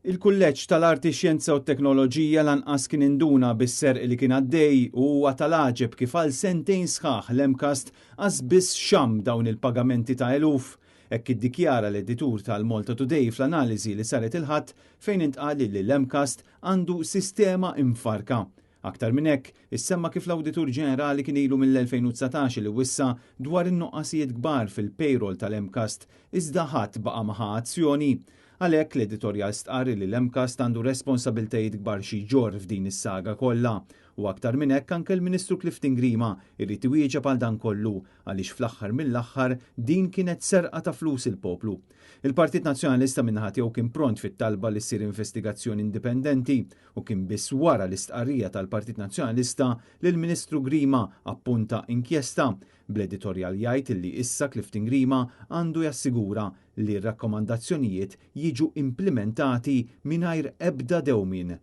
Il-Kulleġġ tal-Arti, Xjenza u Teknoloġija lanqas kien induna bis-serq li kien għaddej u huwa tal-għaġeb kif għal sentejn sħaħ l-MCAST qas biss xamm dawn il-pagamenti ta' eluf. Hekk iddikjara l-editur tal-Malta Today fl-analiżi li saret il-Ħadd fejn intqal li l-MCAST għandu sistema imfarrka. Aktar minn hekk, issemma kif l-Awditur Ġenerali kien ilu mill-2019 li wissa dwar in-nuqqasijiet kbar fil-payroll tal-MCAST iżda ħadd baqa' ma ħa azzjoni. Għalhekk l-editorjal stqarr li l-MCAST għandu responsabiltajiet kbar xi jġorr f'din is-saga kollha. U aktar minn hekk anke l-Ministru Clifton Grima jrid iwieġeb għal dan kollu għaliex fl-aħħar mill-aħħar din kienet serqa ta' flus il-poplu. Il-Partit Nazzjonalista min-naħa tiegħu kien pront fit-talba li ssir investigazzjoni indipendenti u kien biss wara l-istqarrija tal-Partit Nazzjonalista li l-Ministru Grima appunta inkjesta, bl-editorjal jgħid li issa Clifton Grima għandu jassigura li r-rakkomandazzjonijiet jiġu implimentati mingħajr ebda dewmien.